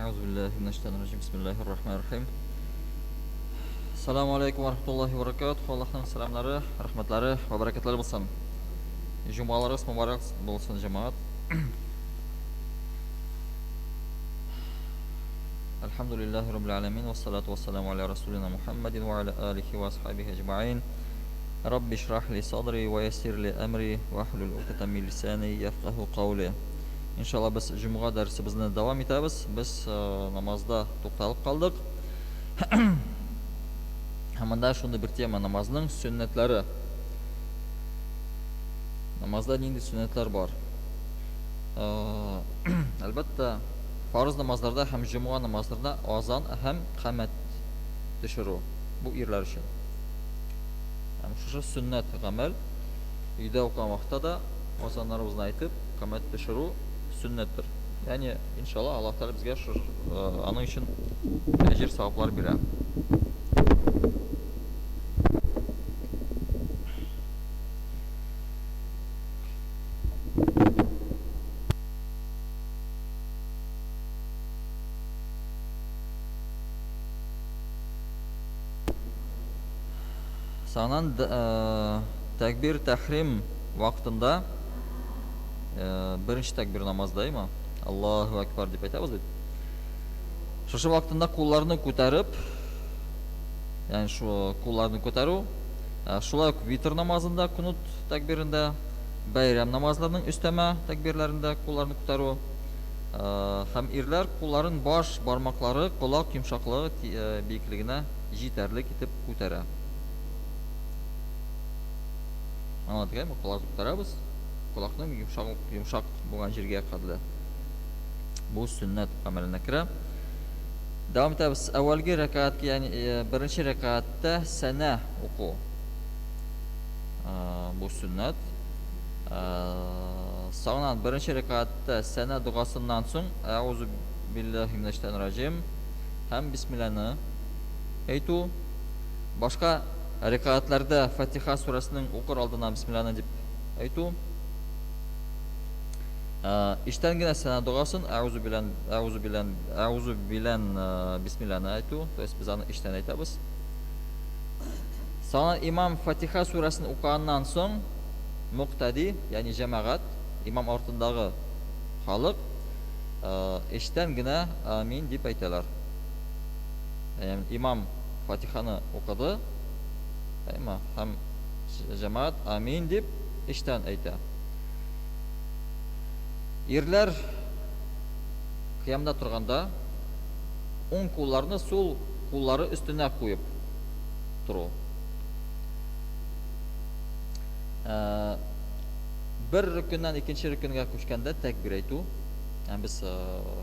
Әгъузу биллаһи минәш шайтанир раҗим. Бисмиллаһир рахманир рахим. Ассаламу алейкум ва рахматуллаһи ва баракатуһ. Аллаһның сәламнары, рәхмәтләре ва бәрәкәтләре булсын. Җомгаларыгыз мөбарәк булсын, җәмәгать. Әлхәмдүлиллаһи раббил аламин ва салату ва саламу аля расулина Мухаммадин ва аля алихи ва асхабихи аҗмаин. Рабби шрах ли садри ва яссир ли әмри ва хлул угдатан мин лисани яфкаху каули. Иншалла без җомга дәресебезне дәвам итәбез. Без намазда тукталып калдык. Һәм монда шундый бер тема намазның сөннәтләре. Намазда нинди сөннәтләр бар? Әлбәттә, фарыз намазларда һәм җомга намазларында азан һәм камәт төшерү. Бу ирләр өчен. Һәм шушы сөннәт гамәл өйдә укыган вакытта да азаннарыбызны әйтеп, камәт төшерү сөннәттер. Ягъни, иншалла, Аллаһ Тәгалә безгә шушы аның өчен әҗер саваплар бирә. Санан тәкбир тәхрим вакытында беренче тәкбир намазда, әйме? Аллаһу акбар дип әйтәбез бит. Шушы вакытында кулларны күтәреп, ягъни шу кулларны күтәрү, шулай ук витр намазында, кунут тәкбирендә, бәйрәм намазларының өстәмә тәкбирләрендә кулларны күтәрү һәм ирләр кулларын баш бармаклары колак йомшаклыгы биеклегенә җитәрлек итеп күтәрә. Аңладык, әйме? Кулларны күтәрәбез. Колакның йомшак, йомшак булган җиргә кадәр. Бу сөннәт гамәленә керә. Дәвам итәбез. Әүвәлге рәкәгатькә, ягъни э, беренче рәкәгатьтә сәнә уку. Э, бу сөннәт. Э, соңыннан беренче рәкәгатьтә сәнә догасыннан соң әгъузу биллаһи минәш шайтанир раҗим һәм бисмилланы әйтү. Башка рәкәгатьләрдә Фатиха сүрәсенең укыр алдыннан бисмилланы дип әйтү. Иштән генә сәнә догасын әгъузу белән әгъузу белән әгъузу белән бисмилланы әйтү, то есть без аны иштән әйтәбез. Соңыннан имам Фатиха сүрәсен укыганнан соң муктади, ягъни җәмәгать, имам артындагы халык эчтән генә амин дип әйтәләр. Ягъни имам Фатиханы укыды, әйме, һәм җәмәгать амин дип эчтән әйтә. Ирләр кыямда торганда уң кулларны сул куллары өстенә куеп тору. Э, бер рөкеннән икенче рөкенгә күчкәндә тәкбир әйтү. Һәм без э,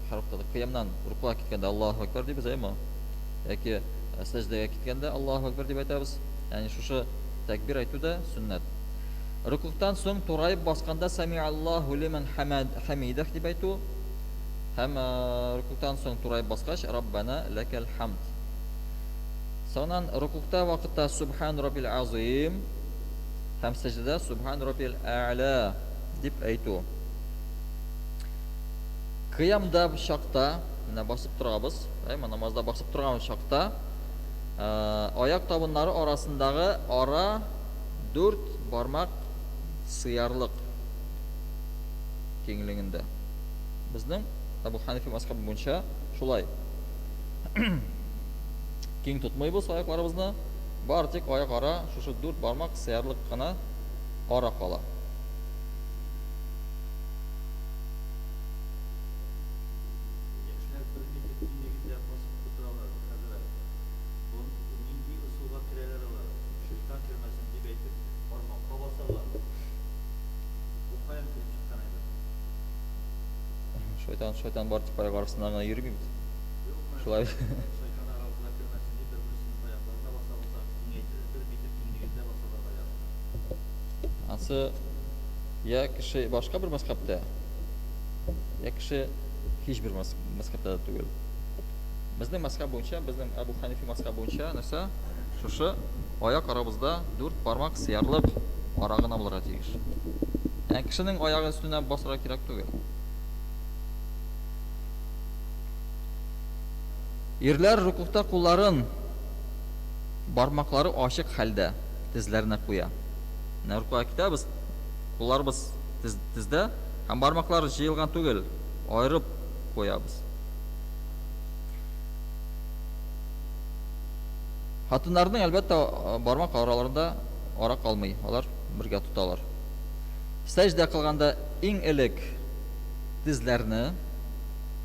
һәр вакытта кыямнан рукуга киткәндә Аллаһу акбар дибез, әйме? Яки э, сәҗдәгә киткәндә Аллаһу акбар дип әйтәбез. Ягъни шушы тәкбир әйтү дә сөннәт. Рөкүгътан соң тураеп басканда Сәмиаллаһу лимән хәмидәх дип әйтү һәм рөкүгътан соң тураеп баскач Раббана ләкәл хамд. Соңыннан рөкүгъта вакытта Субхан раббил азыйм һәм сәҗдәдә Субхан раббил ә'ла дип әйтү. Кыямда чакта, менә басып торабыз, әйме, намазда басып торган чакта, аяк табыннары арасындагы ара дүрт бармак сыярлык киңлегендә. Безнең Әбу Ханифа мәзхәбе буенча шулай. Киң тотмыйбыз аякларыбызны, бары тик аяк ара шушы дүрт бармак сыярлык кына ара кала. Яшьләр бер метр киңлегендә басып утыралар, хәзрәт. Бу нинди ысулга керәләр алар? Шайтан кермәсен дип әйтеп, бармакка басалар. Бу каян килеп чыккан әйбер? Шайтан, шайтан бар тик аяк арасында гына йөрми бит. Юк, менә Шулай. шайтан арабызга кермәсен дип бер-берсенең аякларына баса-баса киңәйтәләр. Бер метр киңлегендә басалар аякны. Ансы я кеше башка бер мәзхәбтә, я кеше һичбер мәзхәбтә дә түгел. Безнең мәзхәб буенча, безнең Әбу Ханифи мәзхәб буенча нәрсә? Шушы аяк арабызда дүрт бармак сыярлык ара гына булырга тиеш. Ә кешенең аягы өстенә басырга кирәк түгел. Ирләр рукугта кулларын бармаклары ачык хәлдә тезләренә куя. Менә рукуга китәбез, кулларыбыз тез, тездә һәм бармаклар җыелган түгел, аерып куябыз. Хатыннарның, әлбәттә, бармак араларында ара калмый, алар бергә тоталар. Сәҗдә кылганда иң элек тезләрне,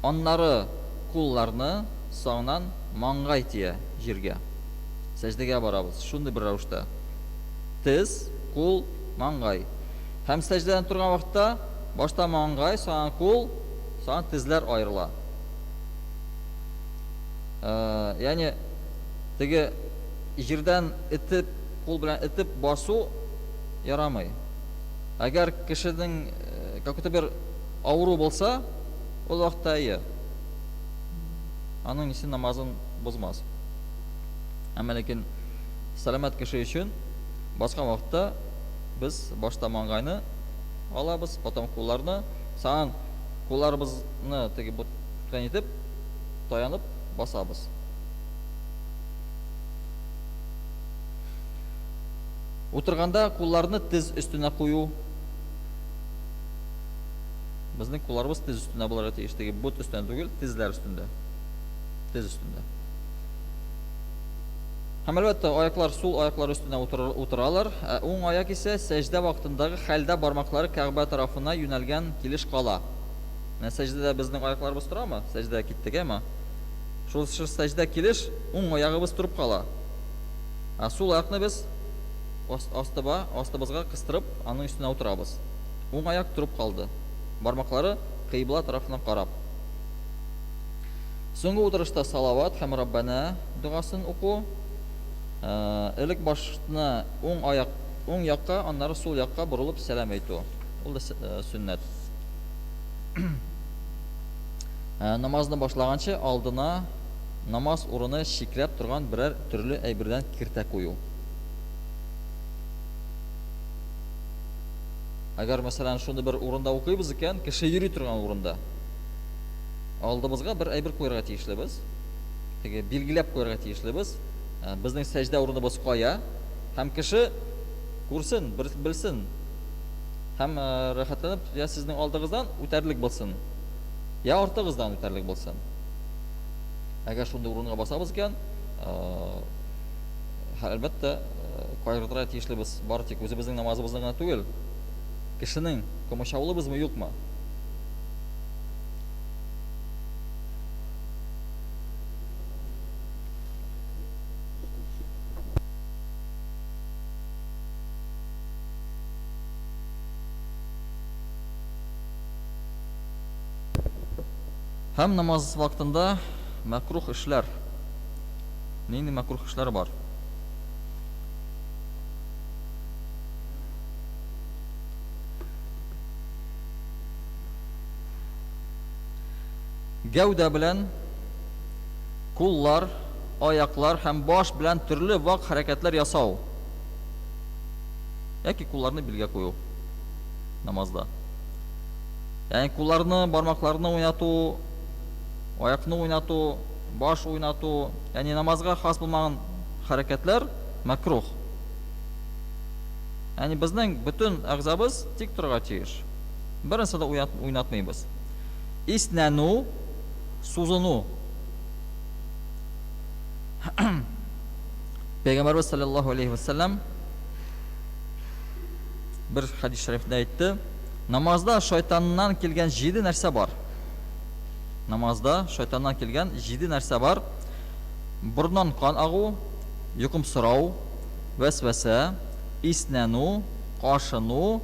аннары кулларны, соңыннан маңгай тия җиргә. Сәҗдәгә барабыз шундый бер рәвештә. Тез, кул, маңгай. Һәм сәҗдәдән торган вакытта башта маңгай, соңыннан кул, соңыннан тезләр аерыла. Ягъни теге җирдән этеп, кул белән этеп басу ярамый. Әгәр кешенең какой-то бер авыру булса, ул вакытта әйе. Аның нисе намазын бозмас. Әмма ләкин сәламәт кеше өчен баскан вакытта без башта маңгайны алабыз, потом кулларны, соңыннан кулларыбызны теге ботка итеп таянып басабыз. Утырганда кулларны тез өстенә кую. Безнең кулларыбыз тез өстенә булырга тиеш. Теге бот өстенә түгел, тезләр өстендә. Тез өстендә. Һәм әлбәттә, аяклар сул аяклар өстенә утыралар, ә уң аяк исә сәҗдә вакытындагы хәлдә бармаклары Кәгъбә тарафына юнәлгән килеш кала. Менә сәҗдәдә безнең аякларыбыз торамы? Сәҗдәгә киттек, әйме? Шул сәҗдә килеш уң аягыбыз торып кала. Ә сул аякны без астыба, астыбызга кыстырып, аның өстенә утырабыз. Уң аяк торып калды. Бармаклары кыйбла тарафына карап. Соңгы утырышта салават һәм Раббана догасын уку. Элек башны уң аяк уң якка, аннары сул якка борылып сәлам әйтү. Ул да сөннәт. Намазны башлаганчы алдына намаз урыны чикләп торган берәр төрле әйбердән киртә кую. Әгәр, мәсәлән, шундый бер урында укыйбыз икән, кеше йөри торган урында, алдыбызга бер әйбер куярга тиешлебез, теге билгеләп куярга тиешлебез, безнең сәҗдә урыныбыз кая, һәм кеше күрсен, белсен, һәм рәхәтләнеп, я сезнең алдыгыздан үтәрлек булсын, я артыгыздан үтәрлек булсын. Әгәр шундый урынга басабыз икән, әлбәттә, кайгыртырга тиешлебез бары тик үзебезнең намазыбызны гына түгел, кешенең комачаулыбызмы, юкмы? Һәм намаз вакытында мәкрух эшләр. Нинди мәкрух эшләр бар? Гәүдә белән куллар, аяклар һәм баш белән төрле вак хәрәкәтләр ясау. Яки кулларны билгә кую намазда. Ягъни кулларны, бармакларны уйнату, аякны уйнату, баш уйнату, ягъни намазга хас булмаган хәрәкәтләр мәкрух. Ягъни безнең бөтен әгъзабыз тик торырга тиеш. Бернәрсә дә уйнатмыйбыз. Иснәнү, сузыну. Пәйгамбәрбез саллаллаһу алейхи вәсәлләм бер хәдис шәрифендә әйтте, намазда шайтаннан килгән җиде нәрсә бар. Намазда шайтаннан килгән җиде нәрсә бар. Борыннан кан агу, йокымсырау, вәсвәсә, иснәнү, кашыну,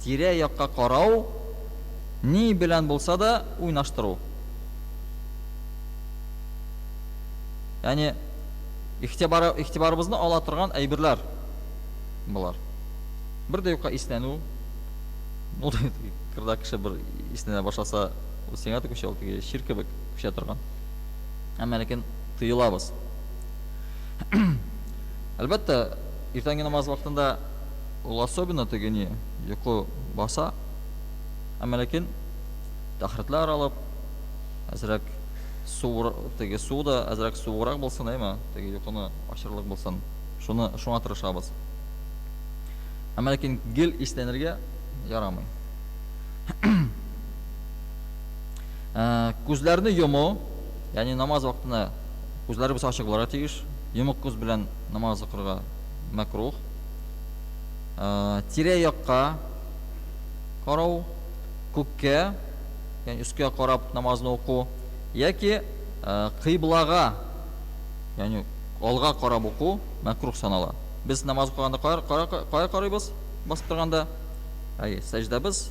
тирә-якка карау, ни белән булса да уйнаштыру. Ягъни игътибары, игътибарыбызны ала торган әйберләр болар. Бер дә юкка иснәнү. Ул кырда кеше бер иснәнә башласа, ул сиңа да күчә, ул теге чир кебек күчә торган. Әмма ләкин тыелабыз. Әлбәттә, иртәнге намаз вакытында ул особенно теге ни, йокы баса. Әмма ләкин тәһарәтләр алып, әзрәк Су, теге су да әзрәк суыграк булсын, әйме? Теге йокыны ачырлык булсын. Шуны шуңа тырышабыз. Әмма ләкин гел исләнергә ярамый. Э, күзләрне йому, ягъни намаз вакытында күзләребез ачык булырга тиеш. Йомык күз белән намаз укырга мәкрух. Э, тирә-якка карау, күккә, ягъни өскә карап намазны уку, яки э, кыйблага, ягъни алга карап уку мәкрух санала. Без намаз укыганда кая карыйбыз? Басып торганда, әйе, сәҗдәбез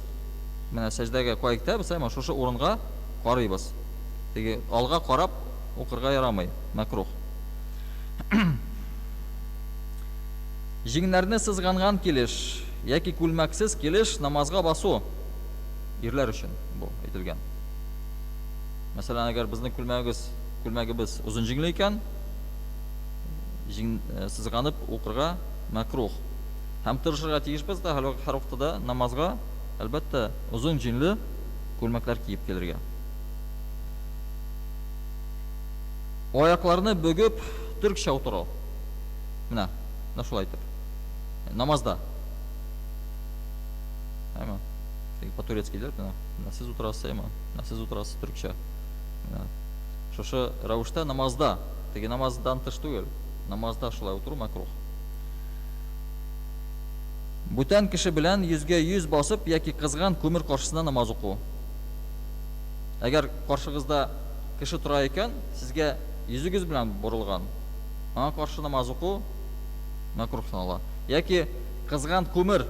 Менә сәҗдәгә кая китәбез, әмма шушы урынга карыйбыз. Теге алга карап укырга ярамый, мәкрух. Җиңнәрне сызганган килеш яки күлмәксез килеш намазга басу ирләр өчен бу әйтелгән. Мәсәлән, әгәр безнең күлмәгебез, күлмәгебез озын җиңле икән, җиң э, сызганып укырга мәкрух. Һәм тырышырга тиешбез дә һәр вакытта да намазга Әлбәттә, озын җиңле күлмәкләр киеп килергә. Аякларны бөгеп, төркчә утыру. Менә, менә шулай итеп. Намазда. Әйме? Теге по-турецки диләр, менә. Менә сез утырасыз, әйме? Менә сез утырасыз төркчә. Менә. Шушы рәвештә намазда, теге намаздан тыш түгел, намазда шулай утыру мәкрух. Бүтән кеше белән йөзгә-йөз басып яки кызган күмер каршысында намаз уку. Әгәр каршыгызда кеше тора икән, сезгә йөзегез белән борылган, аңа каршы намаз уку мәкрух санала. Яки кызган күмер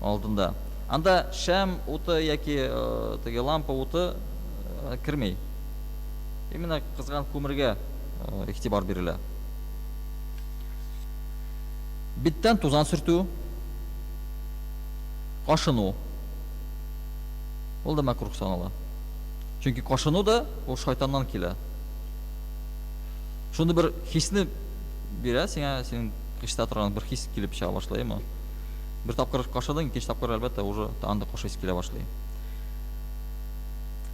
алдында. Анда шәм уты яки теге лампа уты керми. Именно кызган күмергә игътибар бирелә. Биттән тузан сөртү, кашыну. Ул да мәкрух санала. Чөнки кашыну да ул шайтаннан килә. Шундый бер хисне бирә сиңа, синең эчтә торган бер хис килеп чыга башлыймы? Бер тапкыр кашыдың, икенче тапкыр, әлбәттә, уже анда кашыйсы килә башлый.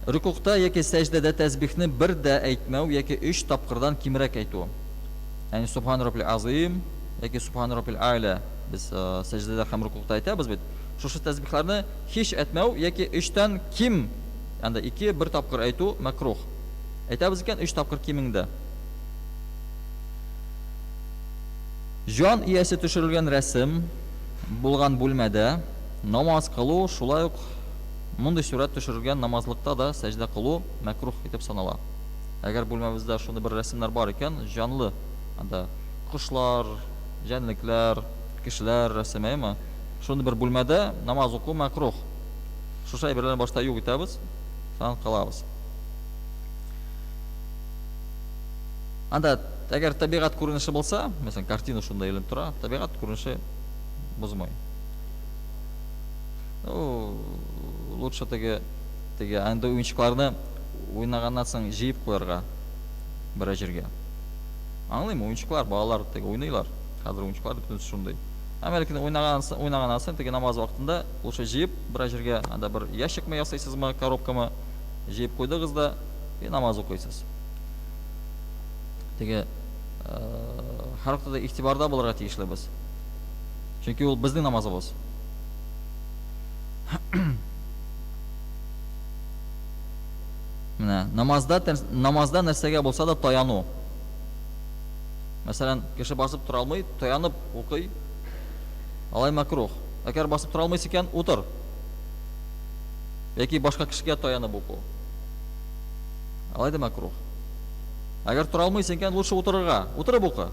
Рөкүгъта яки сәҗдәдә тәсбихне бер дә әйтмәү яки өч тапкырдан кимрәк әйтү. Ягъни Субхан Раббил Азыйм яки Субхан Раббил А'ля без сәҗдәдә һәм рукугта әйтәбез бит. Шушы тәсбихләрне һич әйтмәү яки өчтән ким, анда ике, бер тапкыр әйтү мәкрух. Әйтәбез икән, өч тапкыр кимеңдә. Җан иясе төшерелгән рәсем булган бүлмәдә намаз кылу, шулай ук мондый сурәт төшерелгән намазлыкта да сәҗдә кылу мәкрух итеп санала. Әгәр бүлмәбездә шундый бер рәсемнәр бар икән, җанлы, анда кошлар, җәнлекләр, кешеләр рәсеме, әйеме? Шундый бер бүлмәдә намаз уку мәкрух. Шушы әйберләрне башта юк итәбез, соңыннан кылабыз. Анда әгәр табигать күренеше булса, мәсәлән, картина шунда эленеп тора, табигать күренеше бозмый. Ну, лучше теге теге андый уенчыкларны Уйнаганнан соң җыеп куярга берәр җиргә. Аңлыйм, уенчыклар, балалар теге уйныйлар. Хәзер уенчыклар бөтенесе шундый. Әмма ләкин уйнаган уйнаганнан соң теге намаз вакытында лучше җыеп берәр җиргә, анда бер ящикмы ясыйсызмы, коробкамы, җыеп куйдыгыз да и намаз укыйсыз. Теге һәрвакытта да игътибарда булырга тиешле без. Чөнки ул безнең намазыбыз. Менә намазда намазда нәрсәгә булса да таяну. Мәсәлән, кеше басып тора алмый, таянып укый. Алай мәкрух. Әгәр басып тора алмыйсың икән, утыр. Яки башка кешегә таянып уку. Алай да мәкрух. Әгәр тора алмыйсың икән, лучше утырырга. Утырып укы.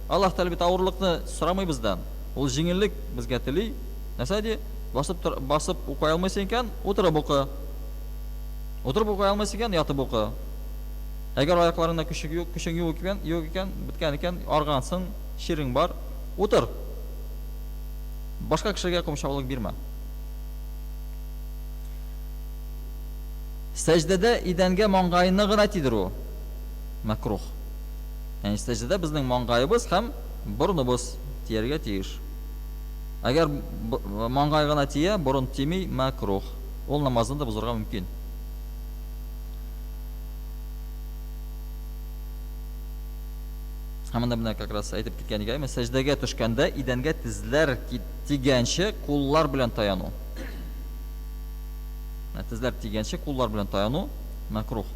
Аллаһ Тәгалә бит авырлыкны сорамый бездән. Ул җиңеллек безгә тели. Нәрсә ди? Басып тор, басып укый алмыйсың икән, утырып укы. Утырып укый алмыйсың икән, ятып укы. Әгәр аякларыңда көчең юк, көчең юк икән, юк икән, беткән икән, аргансың, чирең бар, утыр. Башка кешегә комачаулык бирмә. Сәҗдәдә идәнгә маңгаены гына тидерү мәкрух. Ягъни сәҗдәдә безнең маңгаебыз һәм борыныбыз тияргә тиеш. Әгәр маңгай гына тия, борын тими, мәкрух. Ул намазны да бозарга мөмкин. Һәм монда менә как раз әйтеп киткән икән, сәҗдәгә төшкәндә идәнгә тезләр тигәнче куллар белән таяну. Менә тезләр тигәнче куллар белән таяну мәкрух.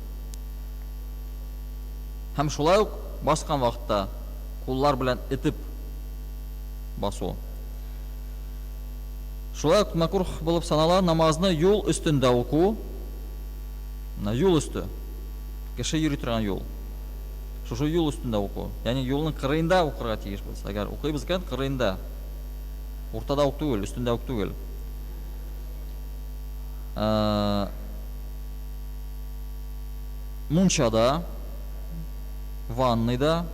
Һәм шулай ук баскан вакытта куллар белән этеп басу. Шулай ук мәкрух булып санала намазны юл өстендә уку. Менә юл өсте. Кеше йөри торган юл. Шушы юл өстендә уку. Ягъни юлның кырыенда укырга тиешбез. Әгәр укыйбыз икән, кырыенда. Уртада ук түгел, өстендә үк түгел. Э, мунчада, ванныйда,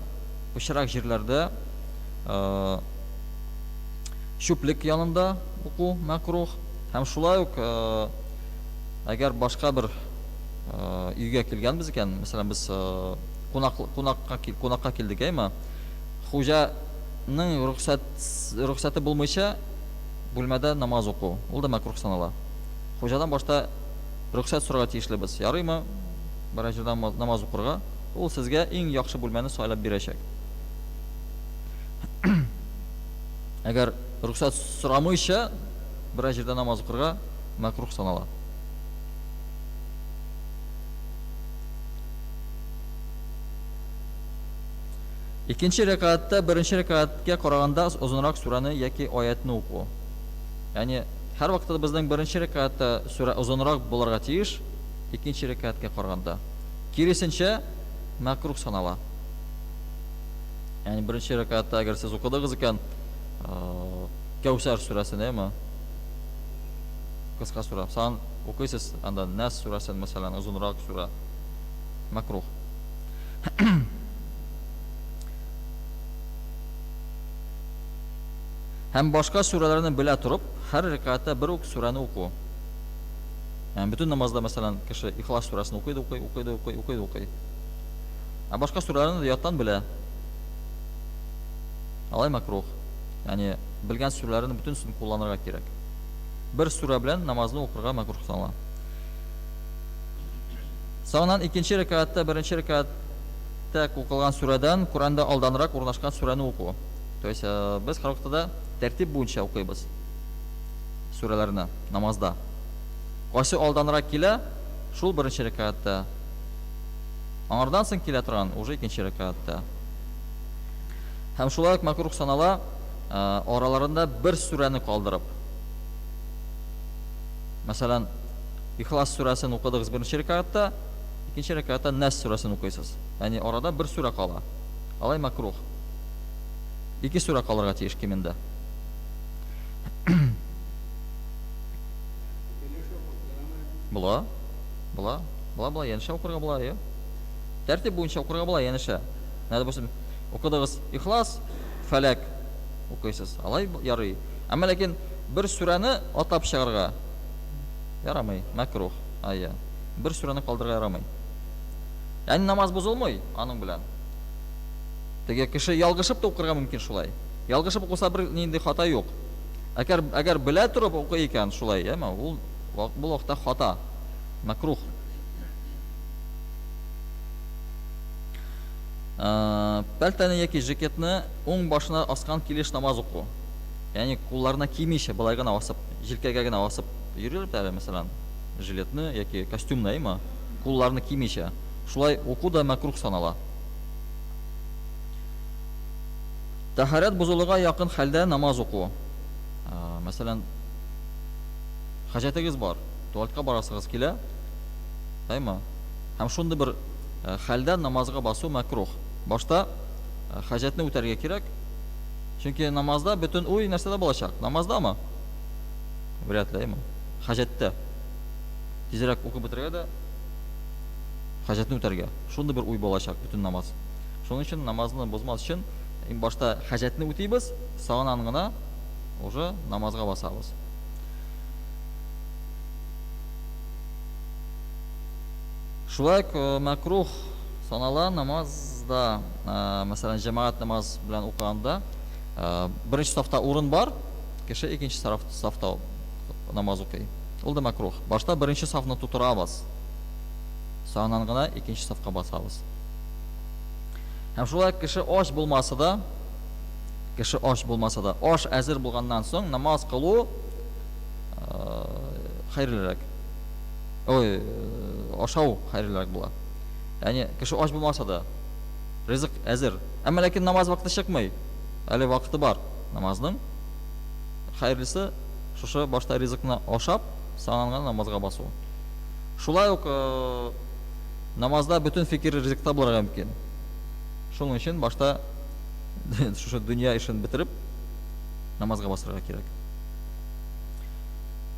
пычрак җирләрдә, э, чүплек янында уку мәкрух. Һәм шулай ук, э, әгәр башка бер өйгә килгәнбез икән, мәсәлән, без кунак, кунакка, кунакка килдек, әйме? Хуҗаның рөхсәт, рөхсәте булмыйча бүлмәдә намаз уку, ул да мәкрух санала. Хуҗадан башта рөхсәт сорарга тиешлебез. Ярыймы берәр җирдә намаз укырга? Ул сезгә иң яхшы бүлмәне сайлап бирәчәк. Әгәр рөхсәт сорамыйча берәр җирдә намаз укырга мәкрух санала. Икенче рәкәгатьтә беренче рәкәгатькә караганда озынрак сүрәне яки аятьне уку. Ягъни һәрвакытта да безнең беренче рәкәгатьтә сүрә озынрак булырга тиеш, икенче рәкәгатькә караганда. Киресенчә, мәкрух санала. Ягъни беренче рәкәгатьтә әгәр сез укыдыгыз икән, Кәүсәр сүрәсен, әйеме? Кыска сүрә. Сан укыйсыз анда Нәс сүрәсен, мәсәлән, озынрак сүрә. Мәкрух. Һәм башка сүрәләрне белә торып, һәр рәкәгатьтә бер үк сүрәне уку. Ягъни бөтен намазда, мәсәлән, кеше Ихлас сүрәсен укый да укый, укый да укый, укый да укый. Ә башка сүрәләрне дә яттан белә. Алай мәкрух. Ягъни белгән сүрәләрне бөтенесен кулланырга кирәк. Бер сүрә белән намазны укырга мәкрух санала. Соңыннан икенче рәкәгатьтә беренче рәкәгатьтә укылган сүрәдән Коръәндә алданрак урнашкан сүрәне уку. То есть э, без һәрвакытта да тәртип буенча укыйбыз сүрәләрне намазда. Кайсы алданрак килә, шул беренче рәкәгатьтә. Аңардан соң килә торган уже икенче рәкәгатьтә. Һәм шулай ук мәкрух санала э, араларында бер сүрәне калдырып. Мәсәлән, Ихлас сүрәсен укыдыгыз беренче рәкәгатьтә, икенче рәкәгатьтә Нәс сүрәсен укыйсыз. Ягъни арада бер сүрә кала. Алай мәкрух. Ике сүрә калырга тиеш кимендә. Була. Була. Була, була, янәшә укырга була, әйе. Тәртип буенча укырга була янәшә. Менә допустим, укыдыгыз Ихлас, Фәләк укыйсыз. Алай ярый. Әмма ләкин бер сүрәне атап чыгарга ярамый, мәкрух. Әйе. Бер сүрәне калдырырга ярамый. Ягъни намаз бозылмый аның белән. Теге кеше ялгышып та укырга мөмкин шулай. Ялгышып укыса бер нинди хата юк. Әгәр әгәр белә торып укый икән шулай, яме, ул бу вакытта хата, мәкрух. Пәлтәне яки жакетны уң башына аскан килеш намаз уку. Ягъни кулларына кимичә, болай гына асып, җилкәгә генә асып йөриләр бит әле, мәсәлән, жилетны яки костюмны, әйме? Кулларны кимичә. Шулай уку да мәкрух санала. Тәһарәт бозылуга якын хәлдә намаз уку. Мәсәлән, хаҗәтегез бар, туалетка барасыгыз килә, әйме? Һәм шундый бер хәлдә намазга басу мәкрух. Башта хаҗәтне үтәргә кирәк. Чөнки намазда бөтен уй нәрсәдә булачак? Намаздамы? Вряд ли, әйме? Хаҗәттә. Тизрәк укып бетерергә дә хаҗәтне үтәргә. Шундый бер уй булачак бөтен намаз. Шуның өчен намазны бозмас өчен иң башта хаҗәтне үтибез, соңыннан гына уже намазга басабыз. Шулай ук мәкрух санала намазда, мәсәлән, җәмәгать намаз белән укыганда, беренче сафта урын бар, кеше икенче сафта намаз укый. Ул да мәкрух. Башта беренче сафны тутырабыз. Соңыннан гына икенче сафка басабыз. Һәм шулай кеше ач булмаса да, кеше ач булмаса да, аш әзер булганнан соң намаз кылу хәерлерәк. Ой, ашау хәерлерәк була. Ягъни кеше ач булмаса да, ризык әзер. Әмма ләкин намаз вакыты чыкмый. Әле вакыты бар намазның. Хәерлесе шушы башта ризыкны ашап, соңыннан намазга басу. Шулай ук намазда бөтен фикер ризыкта булырга мөмкин. Шуның өчен башта шушы дөнья эшен бетереп, намазга басырга кирәк.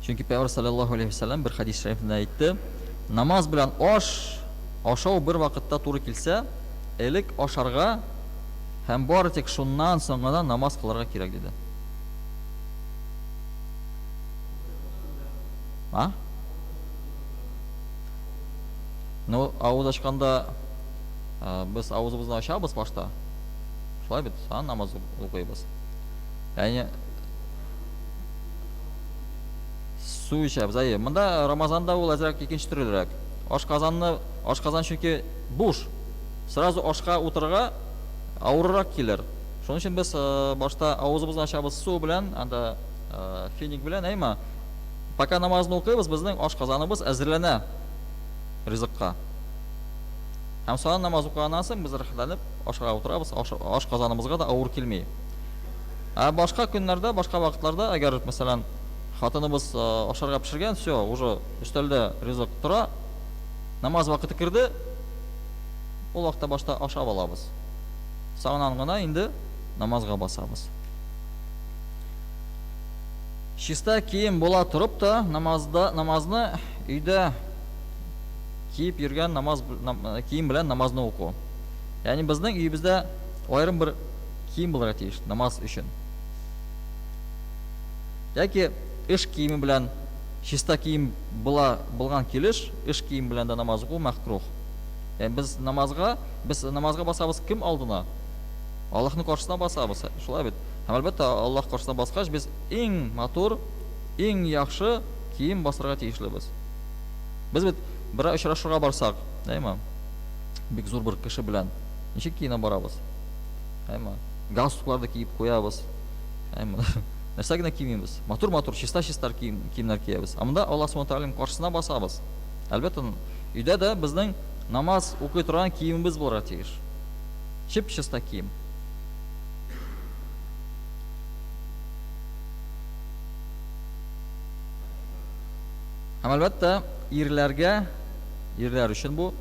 Чөнки Пәйгамбәр саллаллаһу алейһи вәсәлләм бер хәдис шәрифендә әйтте, намаз белән аш ашау бер вакытта туры килсә, элек ашарга һәм бары тик шуннан соң гына намаз кылырга кирәк, диде. А? Ну, авыз ачканда без авызыбызны ачабыз башта. Шулай бит, сан намаз укыйбыз. Ягъни су эчәбез. Әйе, монда Рамазанда ул әзрәк икенче төрлерәк. Ашказанны, ашказан чөнки буш. Сразу ашка утырырга авыррак килер. Шуның өчен без башта авызыбызны ачабыз су белән, анда финик белән, әйме? Пока намазны укыйбыз, безнең ашказаныбыз әзерләнә ризыкка. Һәм соңыннан намаз укыганнан соң без рәхәтләнеп ашарга утырабыз, ашказаныбызга да авыр килми. Ә башка көннәрдә, башка вакытларда, әгәр, мәсәлән, хатыныбыз ашарга пешергән, все, уже өстәлдә ризык тора, намаз вакыты керде, ул вакытта башта ашап алабыз. Соңыннан гына инде намазга басабыз. Чиста кием була торып та, намазда, намазны өйдә киеп йөргән намаз кием белән намазны уку. Ягъни безнең өебездә аерым бер кием булырга тиеш намаз өчен. Яки эш киеме белән чиста кием була булган килеш, эш кием белән дә намаз уку мәкрух. Ягъни без намазга, без намазга басабыз кем алдына? Аллаһның каршысына басабыз, шулай бит? Һәм әлбәттә, Аллаһ каршысына баскач, без иң матур, иң яхшы кием басырга тиешлебез. Без бит берәр очрашуга барсак, әйме, бик зур бер кеше белән ничек киенә барабыз? Әйме, галстуклар да киеп куябыз. Әйме, нәрсә генә кимибез. Матур-матур, чиста-чиста кием, киемнәр киябез. Ә монда Аллаһ Субхану Тәгаләнең каршысына басабыз. Әлбәттә, өйдә дә безнең намаз укый торган киемебез булырга тиеш. Чип-чиста кием. Һәм әлбәттә, ирләргә, ирләр өчен бу,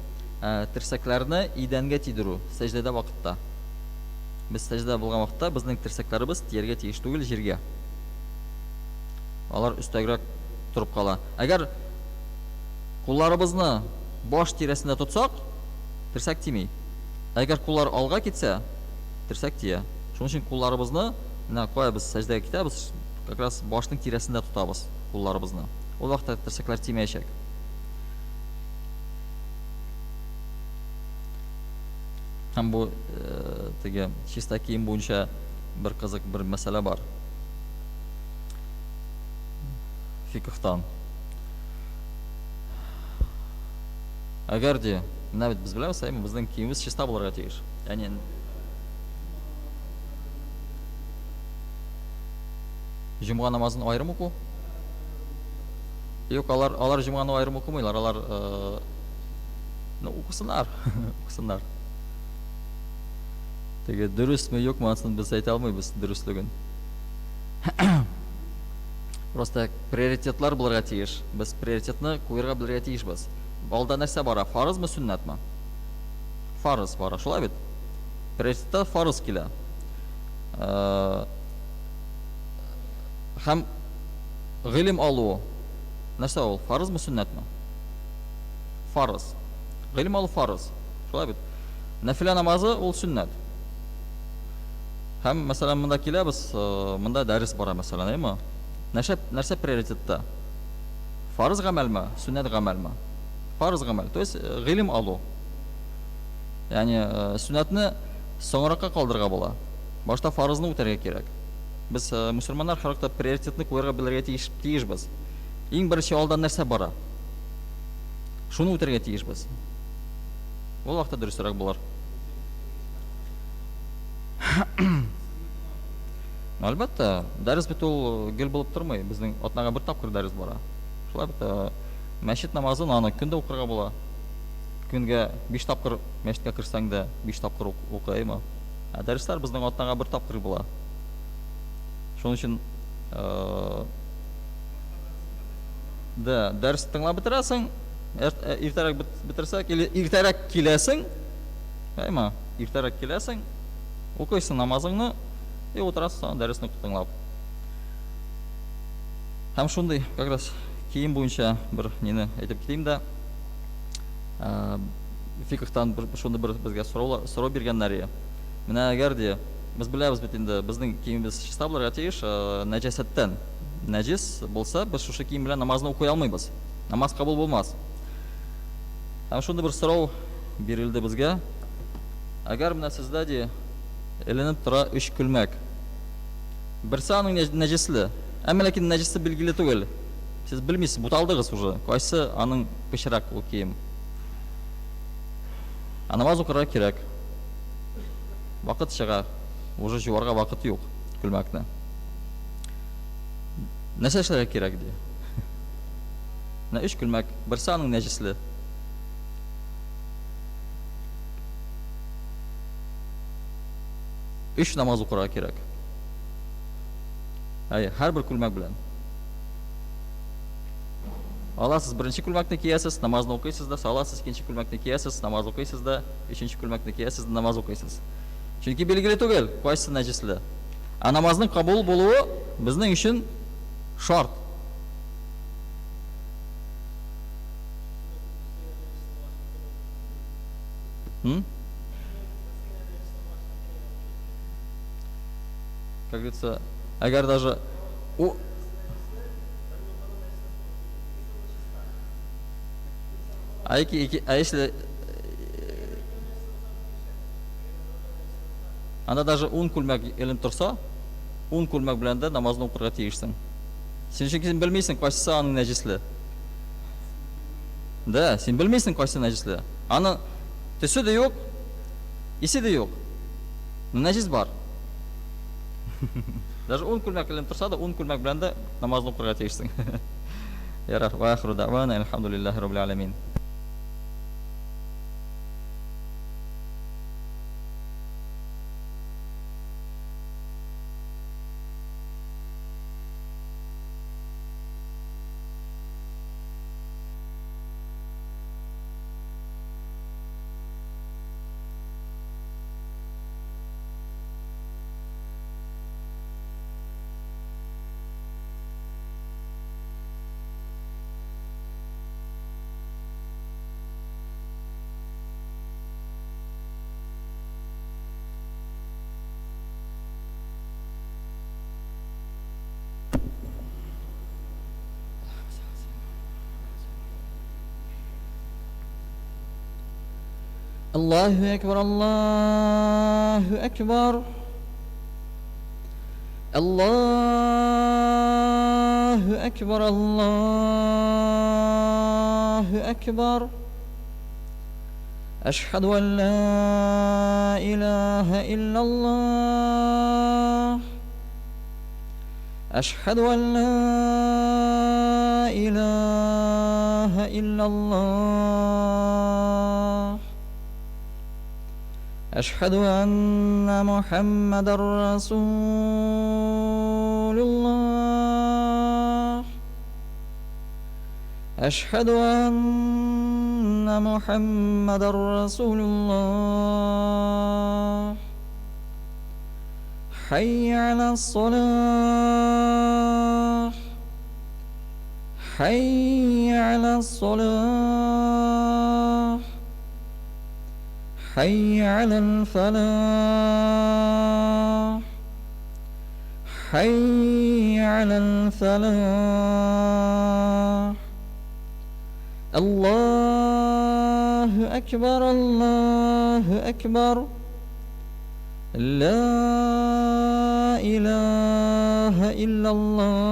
терсәкләрне идәнгә тидерү, сәҗдәдә вакытта. Без сәҗдәдә булган вакытта безнең терсәкләребез тияргә тиеш түгел җиргә. Алар өстәгрәк торып кала. Әгәр кулларыбызны баш тирәсендә тотсак, терсәк тими. Әгәр куллар алга китсә, терсәк тия. Шуның өчен кулларыбызны, менә кая без сәҗдәгә китәбез, как раз башның тирәсендә тотабыз кулларыбызны. Ул вакытта терсәкләр тимәячәк. Һәм бу теге чиста кием буенча бер кызык бер мәсьәлә бар. Фикхтан. Әгәр дә, менә бит без беләбез, әйме, безнең киемебез чиста булырга тиеш. Ягъни Җомга намазын аерым уку? Юк, алар алар җомганы аерым укымыйлар, алар ну, укысыннар, укысыннар. Теге дөресме, юкмы, анысын без әйтә алмыйбыз дөреслеген. Просто приоритетлар булырга тиеш. Без приоритетны куерга белергә тиешбез. Алда нәрсә бара? Фарызмы, сөннәтме? Фарыз бара, шулай бит? Приоритетта фарыз килә. Һәм гыйлем алу нәрсә ул? Фарызмы, сөннәтме? Фарыз. Гыйлем алу фарыз. Шулай бит? Нәфилә намазы ул сөннәт. Һәм, мәсәлән, монда киләбез, монда дәрес бара, мәсәлән, әйме? Нәрсә, нәрсә приоритетта? Фарыз гамәлме, сөннәт гамәлме? Фарыз гамәл, то есть гыйлем алу. Ягъни сөннәтне соңракка калдырырга була. Башта фарызны үтәргә кирәк. Без мөселманнар һәрвакытта приоритетны куярга белергә тиеш, тиешбез. Иң беренче алдан нәрсә бара? Шуны үтәргә тиешбез. Ул вакытта дөресрәк булыр. Әлбәттә, дәрес бит ул гел булып тормый. Безнең атнага бер тапкыр дәрес бара. Шулай бит, мәчет намазын аны көн дә укырга була. Көнгә биш тапкыр мәчеткә керсәң дә, биш тапкыр укы, әйме? Ә дәресләр безнең атнага бер тапкыр була. Шуның өчен да, дәрес тыңлап бетерәсең, иртәрәк бетерсәк, или иртәрәк киләсең, әйме? Иртәрәк киләсең, укыйсың намазыңны, И утырасың соң дәресне тыңлап. Һәм шундый как раз кием буенча бер нине әйтеп китим дә. Фикхтан бер шундый бер безгә сорау сорау биргәннәр. Менә әгәр ди, без беләбез бит инде, безнең киемебез чиста булырга тиеш, нәҗәсәттән. Нәҗис булса, без шушы кием белән намазны укый алмыйбыз. Намаз кабул булмас. Һәм шундый бер сорау бирелде безгә. Әгәр менә сездә ди, Эленеп тора өч күлмәк. Берсе аның нәҗесле. Әмма ләкин нәҗесе билгеле түгел. Сез белмисез, буталдыгыз уже. Кайсы аның пычрак ул кием. Ә намаз укырга кирәк. Вакыт чыга. Уже җуарга вакыт юк күлмәкне. Нәрсә эшләргә кирәк ди. Менә өч күлмәк, берсе аның нәҗесле. Өч намаз укырга кирәк. Әйе, һәрбер күлмәк белән. Аласыз беренче күлмәкне киясез, намазны укыйсыз да, саласыз икенче күлмәкне киясез, намаз укыйсыз да, өченче күлмәкне киясез дә, намаз укыйсыз. Чөнки билгеле түгел, кайсы нәҗесле. Ә намазның кабул булуы безнең өчен шарт. М? Как говорится, әгәр даже у А, ике, ике, а если анда даже ун күлмәк эленеп торса, ун күлмәк белән дә намазны укырга тиешсең. Син чөнки син белмисең, кайсысы аның нәҗесле. Да, син белмисең, кайсы нәҗесле. Аны төсе дә юк, исе дә юк. Но нәҗис бар. Даже ун күлмәк эленеп торса да, ун күлмәк белән дә намазны укырга тиешсең. Ярар, ва ахиру дәгъвана әлхәмдүлилләһи раббил аләмин. Аллаһу әкбәр, Аллаһу әкбәр. Аллаһу әкбәр, Аллаһу әкбәр. Әшһәду ан ла илаһа иллаллаһ. Әшһәду ан ла илаһа иллаллаһ. Әшһәду анна Мухаммадар расулуллаһ. Әшһәду анна Мухаммадар расулуллаһ. Хәйя галәс-салах. Хәйя галәс-салах. Хәйя галәл-фәлах. Хәйя галәл-фәлах. Аллаһу әкбәр, Аллаһу әкбәр. Ла илаһа иллаллаһ.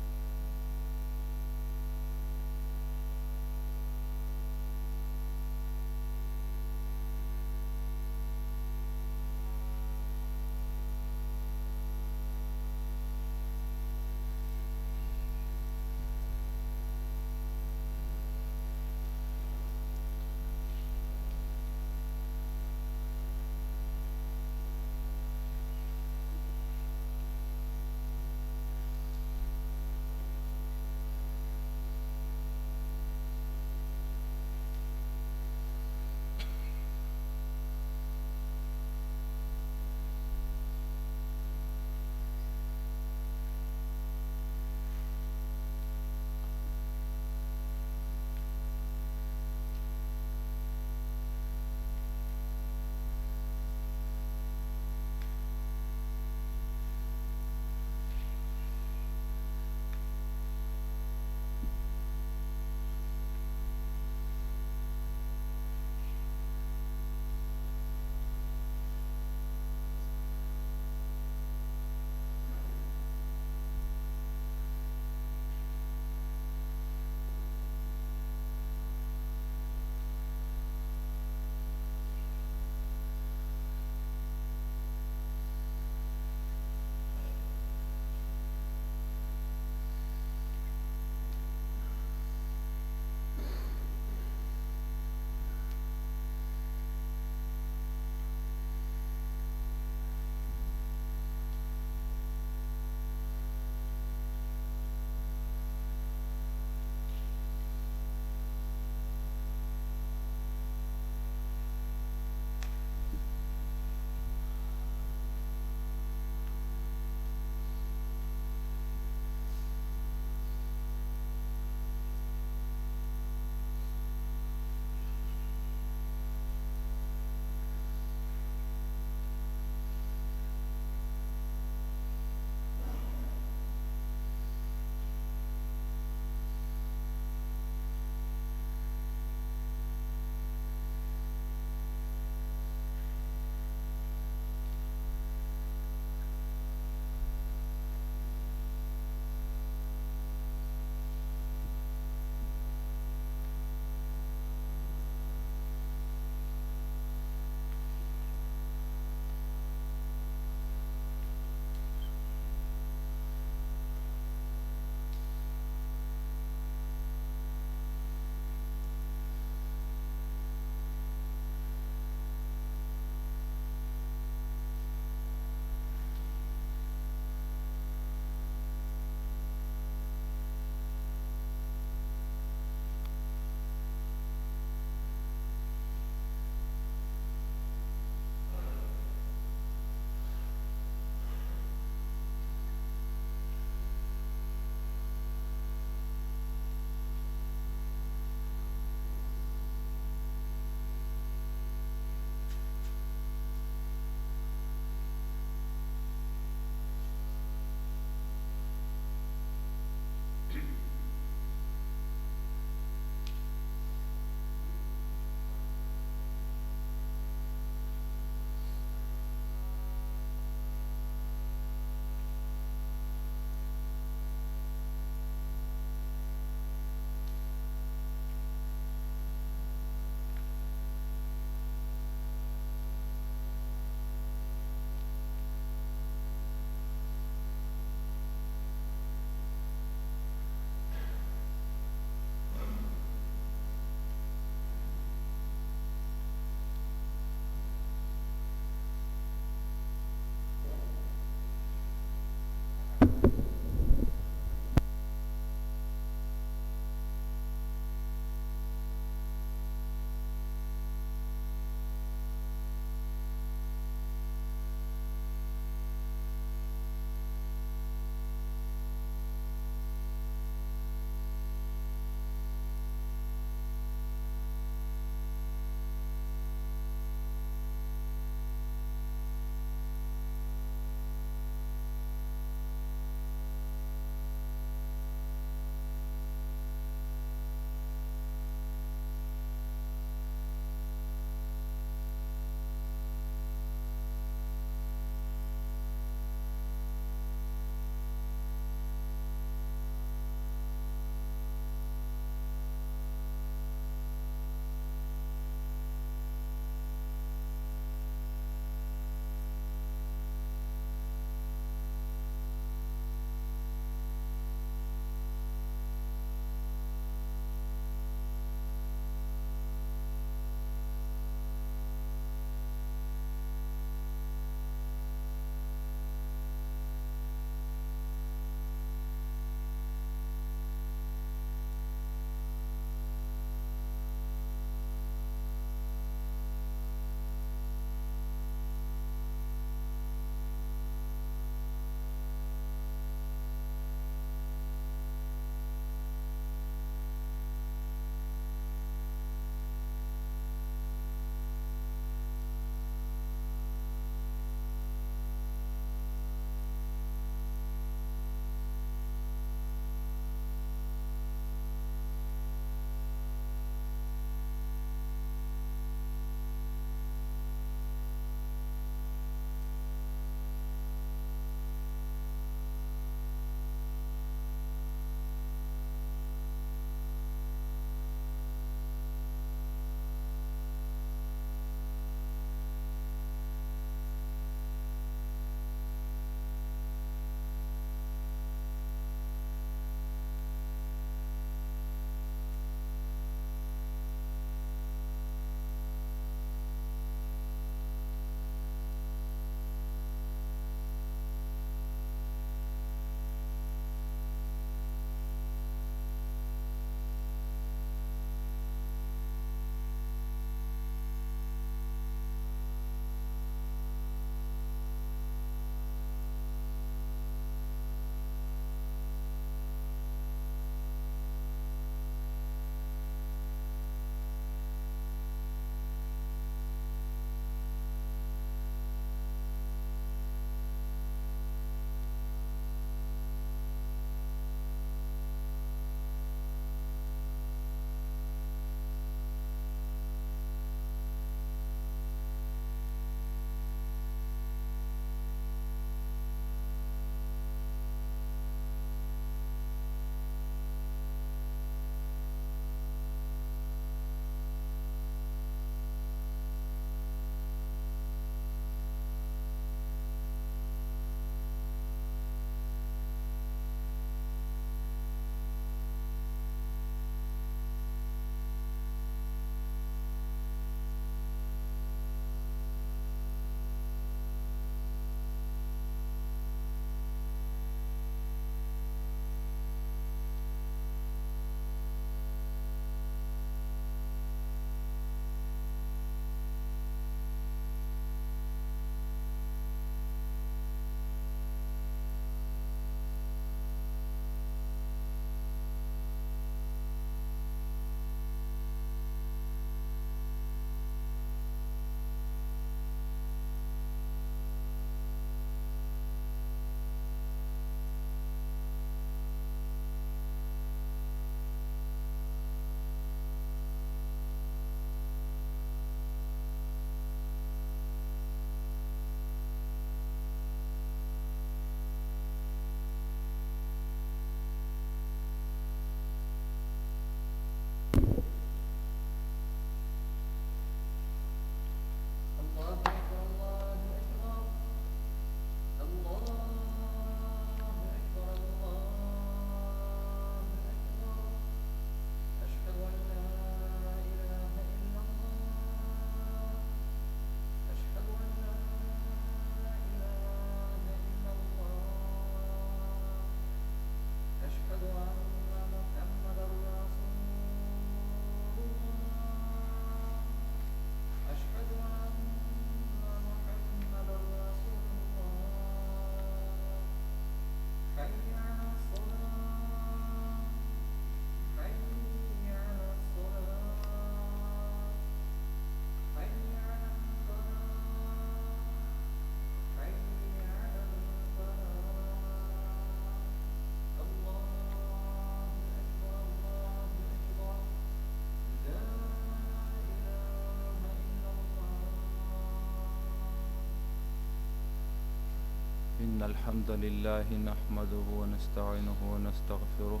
إن الحمد لله نحمده ونستعينه ونستغفره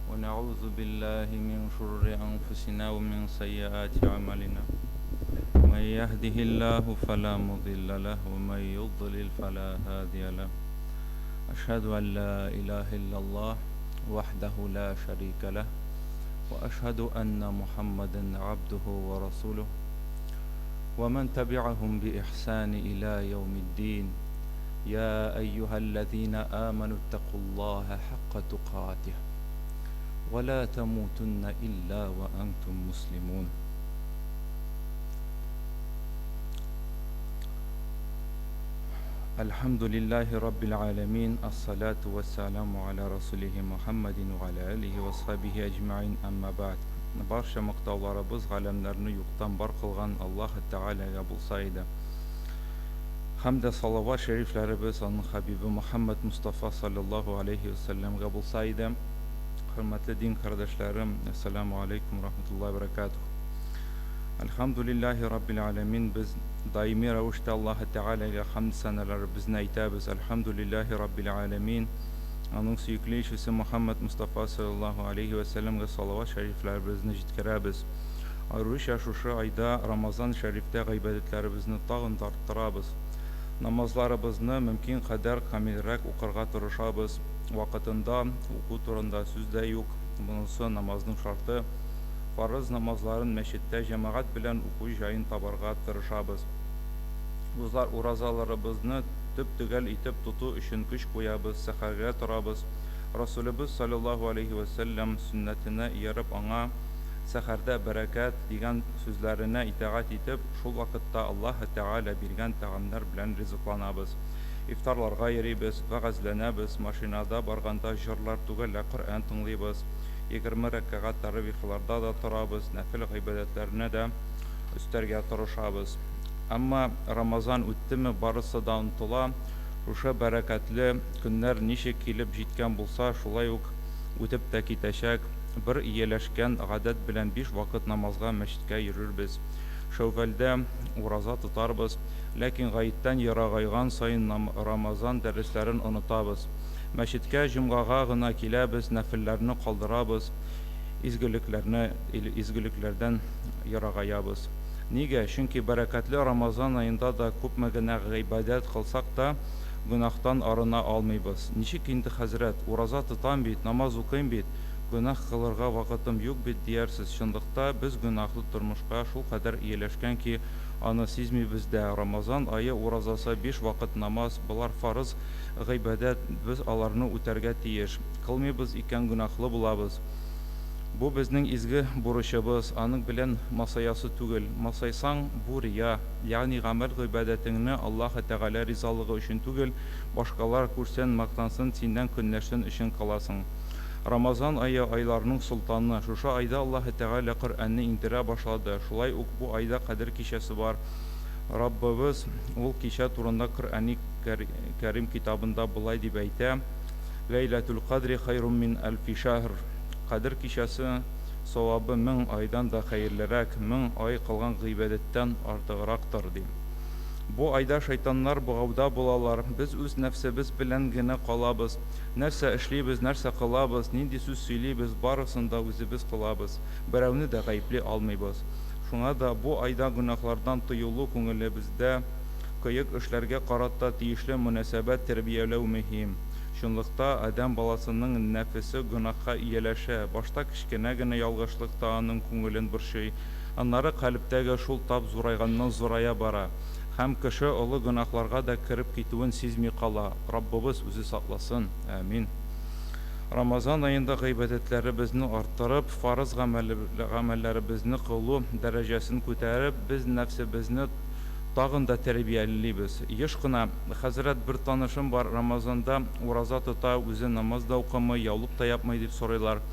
ونعوذ بالله من شرور أنفسنا ومن سيئات أعمالنا من يهده الله فلا مضل له ومن يضلل فلا هادي له أشهد أن لا إله إلا الله وحده لا شريك له وأشهد أن محمدا عبده ورسوله ومن تبعهم بإحسان إلى يوم الدين يا أيها الذين آمنوا اتقوا الله حق تقاته ولا تموتن إلا وأنتم مسلمون الحمد لله رب العالمين الصلاة والسلام على رسوله محمد وعلى آله وصحبه أجمعين أما بعد Барча мактауларыбыз галәмнәрне юктан бар кылган Аллаһы Тәгаләгә булса иде. Һәм дә салават шәрифләребез аның хәбибе Мөхәммәд Мостафа салләллаһу аләйһи вә сәлләмгә булса иде. Хөрмәтле дин кардәшләрем, әссәламү аләйкүм рахматуллаһи вә бәрәкәтүһ. Әлхәмдүлилләһи раббил галәмин, без даими рәвештә Аллаһы Тәгаләгә хәмд-сәналәребезне әйтәбез. Әлхәмдүлилләһи раббил галәмин. Аның сөекле илчесе Мөхәммәд Мостафа салләллаһу аләйһи вә сәлләмгә салават шәрифләребезне җиткерәбез. Аеруча шушы айда, Рамазан шәрифтә гыйбадәтләребезне тагын да арттырабыз. Намазларыбызны мөмкин кадәр камилрәк укырга тырышабыз. Вакытында уку турында сүз дә юк, монысы намазның шарты. Фарыз намазларын мәчеттә җәмәгать белән уку җаен табарга тырышабыз. Уразаларыбызны төп-төгәл итеп тоту өчен көч куябыз, сәхәргә торабыз. Расүлебез салләллаһу аләйһи вә сәлләм сөннәтенә ияреп, аңа, Сәхәрдә бәрәкәт, дигән сүзләренә итагать итеп, шул вакытта Аллаһы Тәгалә биргән тәгамнәр белән ризыкланабыз. Ифтарларга йөрибез, вәгазьләнәбез, машинада барганда җырлар түгел, ә Коръән тыңлыйбыз, 20 рәкәгать тәравихларда да торабыз, нәфел гыйбадәтләрне дә өстәргә тырышабыз. Әмма Рамазан үттеме, барысы да онытыла. Шушы бәрәкәтле көннәр ничек килеп җиткән булса, шулай ук үтеп тә китәчәк. Бер ияләшкән гадәт белән биш вакыт намазга мәчеткә йөрербез. Шәүвәлдә ураза тотарбыз. Ләкин гаеттән ерагайган саен Рамазан дәресләрен онытабыз. Мәчеткә җомгага гына киләбез, нәфелләрне калдырабыз, изгелекләрне изгелекләрдән ерагаябыз. Нигә? Чөнки бәрәкәтле Рамазан аенда да күпме генә гыйбадәт кылсак та, гөнаһтан арына алмыйбыз. Ничек инде, хәзрәт, ураза тотам бит, намаз укыйм бит, гөнаһ кылырга вакытым юк бит, диярсез. Чынлыкта, без гөнаһлы тормышка шулкадәр ияләшкән ки, аны сизмибез дә. Рамазан ае уразасы, биш вакыт намаз, болар фарыз гыйбадәт, без аларны үтәргә тиеш. Кылмыйбыз икән, гөнаһлы булабыз. Бу безнең изге бурычыбыз, аның белән масаясы түгел. Масайсаң, бу рия, ягъни гамәл-гыйбадәтеңне Аллаһы Тәгалә ризалыгы өчен түгел, башкалар күрсен, мактансын, синнән көнләшсен өчен кыласың. Рамазан ае, айларның солтаны. Шушы айда Аллаһы Тәгалә Коръәнне иңдерә башлады. Шулай ук бу айда Кадер кичәсе бар. Раббыбыз ул кичә турында Коръәни Кәрим китабында болай дип әйтә, Ләйләтүл кадри хайрум мин әлфи шәһр. Кадер кичәсе савабы 1000 айдан да хәерлерәк, 1000 ай кылган гыйбадәттән артыграктыр, ди. Бу айда шайтаннар богауда булалар, без үз нәфсебез белән генә калабыз. Нәрсә эшлибез, нәрсә кылабыз, нинди сүз сөйлибез, барысын да үзебез кылабыз, берәүне дә гаепли алмыйбыз. Шуңа да бу айда гөнаһлардан тыелу, күңелебездә кыек эшләргә карата тиешле мөнәсәбәт тәрбияләү мөһим. Чынлыкта, адәм баласының нәфесе гөнаһка ияләшә, башта кечкенә генә ялгышлык та аның күңелен борчый, аннары калебтәге шул тап зурайганнан-зурая бара һәм кеше олы гөнаһларга да кереп китүен сизми кала. Раббыбыз үзе сакласын. Амин. Рамазан аенда гыйбадәтләребезне арттырып, фарыз гамәлләребезне кылу дәрәҗәсен күтәреп, без нәфсебезне тагын да тәрбиялибез. Еш кына, Хәзрәт, бер танышым бар, Рамазанда ураза тота, үзе намаз да укымый, яулык та япмый, дип сорыйлар.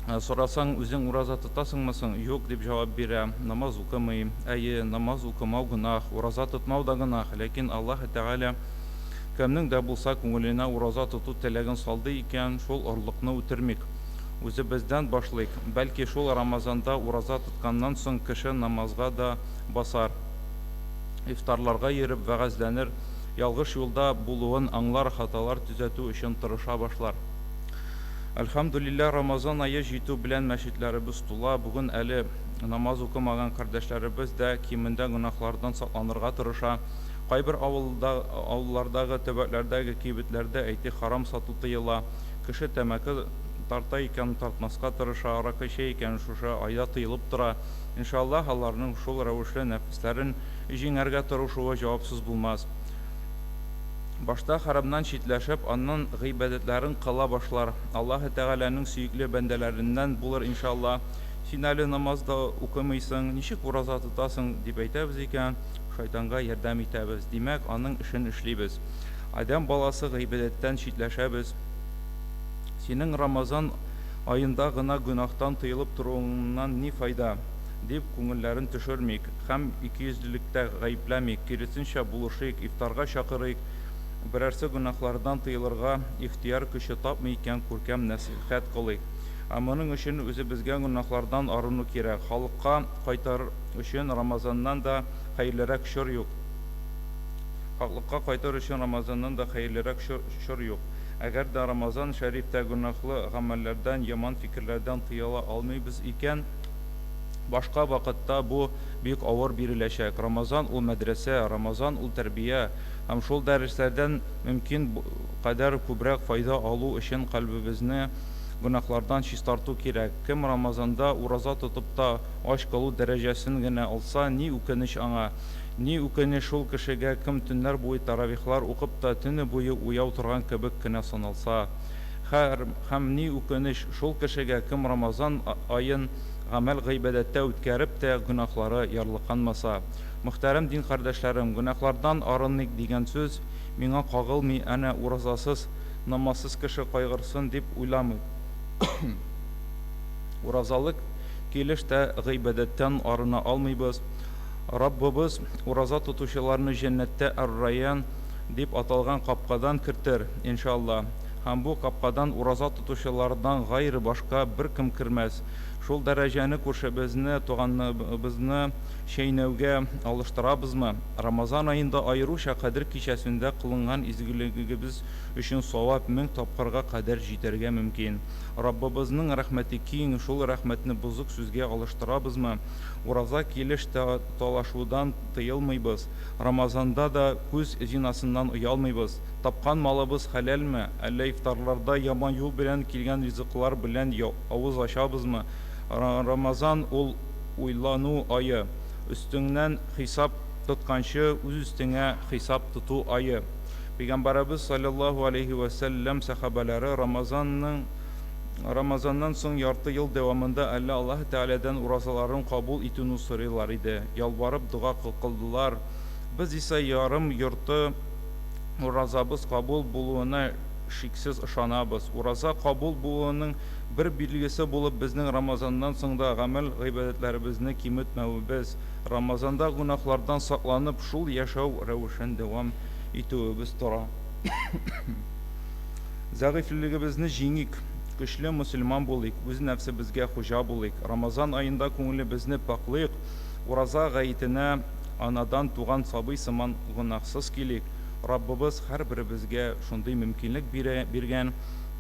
Сорасаң, үзең ураза тотасыңмы соң? Юк, дип җавап бирә. Намаз укымый. Әйе, намаз укымау гөнаһ, ураза тотмау да гөнаһ, ләкин Аллаһы Тәгалә кемнең дә булса күңеленә ураза тоту теләген салды икән, шул орлыкны үтермик. Үзебездән башлыйк. Бәлки шул Рамазанда ураза тотканнан соң кеше намазга да басар, ифтарларга йөреп вәгазьләнер, Ялгыш юлда булуын аңлар, хаталар төзәтү өчен тырыша башлар. Әлхәмдүлилләһ, Рамазан ае җитү белән мәчетләребез тула, бүген әле намаз укымаган кардәшләребез дә кимендә гөнаһлардан сакланырга тырыша. Кайбер авылда, авыллардагы, төбәкләрдәге кибетләрдә, әйтик, харам сату тыела. Кеше тәмәке тарта икән, тартмаска тырыша, аракы эчә икән, шушы айда тыелып тора. Иншаллаһ, аларның шул рәвешле нәфесләрен җиңәргә тырышуы җавапсыз булмас. Башта хәрамнан читләшеп, аннан гыйбадәтләрен кыла башлар. Аллаһы Тәгаләнең сөекле бәндәләреннән булыр, иншалла. Син әле намаз да укымыйсың, ничек ураза тотасың, дип әйтәбез икән, шайтанга ярдәм итәбез. Димәк, аның эшен эшлибез. Адәм баласы гыйбадәттән читләшәбез. Синең Рамазан аенда гына гөнаһтан тыелып торуыңнан ни файда? дип күңелләрен төшермик. Һәм икейөзлелектә гаепләмик, киресенчә, булышыйк, ифтарга чакырыйк, берәрсе гөнаһлардан тыелырга ихтыяр көче тапмый икән, күркәм нәсыйхәт кылыйк. Ә моның өчен үзебезгә гөнаһлардан арыну кирәк. Халыкка кайтыр өчен Рамазаннан да хәерлерәк чор юк. Хаклыкка кайтыр өчен Рамазаннан да хәерлерәк чор юк. Әгәр дә Рамазан шәрифтә гөнаһлы гамәлләрдән, яман фикерләрдән тыела алмыйбыз икән, Башка вакытта бу бик авыр биреләчәк. Рамазан ул мәдрәсә, Рамазан ул тәрбия. Һәм шул дәресләрдән мөмкин кадәр күбрәк файда алу өчен кальбебезне гөнаһлардан чистарту кирәк. Кем Рамазанда ураза тотып та ач калу дәрәҗәсен генә алса, ни үкенеч аңа. Ни үкенеч шул кешегә, кем төннәр буе таравихлар укып та төне буе уяу торган кебек кенә саналса. Хәр, һәм ни үкенеч шул кешегә, кем Рамазан аен гамәл-гыйбадәттә үткәреп тә гөнаһлары ярлыканмаса. Мөхтәрәм дин кардәшләрем, гөнаһлардан арыныйк дигән сүз миңа кагылмый, әнә уразасыз, намазсыз кеше кайгырсын дип уйламыйк. Уразалы килеш тә гыйбадәттән арына алмыйбыз. Раббыбыз ураза тотучыларны җәннәттә Әр-Райян дип аталган капкадан кертер, иншалла. Һәм бу капкадан ураза тотучылардан гайре башка беркем кермәс. Шул дәрәҗәне күршебезне, туганыбызны чәйнәүгә алыштырабызмы? Рамазан аенда, аеруча Кадер кичәсендә кылынган изгелегегез өчен савап 1000 тапкырга кадәр җитәргә мөмкин. Раббыбызның рәхмәте киң, шул рәхмәтне бозык сүзгә алыштырабызмы? Ураза килеш тә талашудан тыелмыйбыз, Рамазанда да күз зинасыннан оялмыйбыз. Тапкан малыбыз хәләлме, әллә ифтарларда яман юл белән килгән ризыклар белән авыз ачабызмы? Рамазан ул уйлану ае. Өстеңнән хисап тотканчы, үз өстеңә хисап тоту ае. Пәйгамбәребез салләллаһу аләйһи вә сәлләм сәхабәләре Рамазанның Рамазаннан соң ярты ел дәвамында әллә Аллаһы Тәгаләдән уразаларын кабул итүне сорыйлар иде, ялварып дога кылдылар. Без исә ярым-йорты уразабыз кабул булуына шиксез ышанабыз. Ураза кабул булуының бер билгесе булып безнең Рамазаннан соң да гамәл-гыйбадәтләребезне киметмәвебез, Рамазанда гөнаһлардан сакланып, шул яшәү рәвешен дәвам итүебез тора. Зәгыйфьлелегебезне җиңик, көчле мөселман булыйк, үз нәфсебезгә хуҗа булыйк, Рамазан аенда күңелебезне пакълыйк, Ураза гаетенә анадан туган сабый сыман гөнаһсыз килик, Раббыбыз һәрберебезгә шундый мөмкинлек бирә, биргән,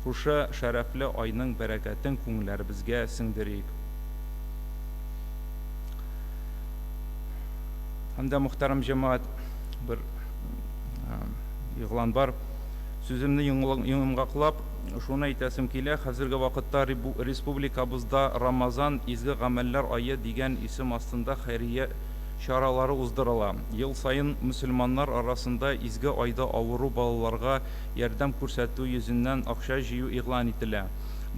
шушы шәрәфле айның бәрәкәтен күңелләребезгә сеңдерик. Һәм дә, мөхтәрәм җәмәгать, бер игълан бар. Сүземне йомгаклап, шуны әйтәсем килә, хәзерге вакытта республикабызда Рамазан, изге гамәлләр ае дигән исем астында хәйрия чаралары уздырыла. Ел саен мөселманнар арасында изге айда авыру балаларга ярдәм күрсәтү йөзеннән акча җыю игълан ителә.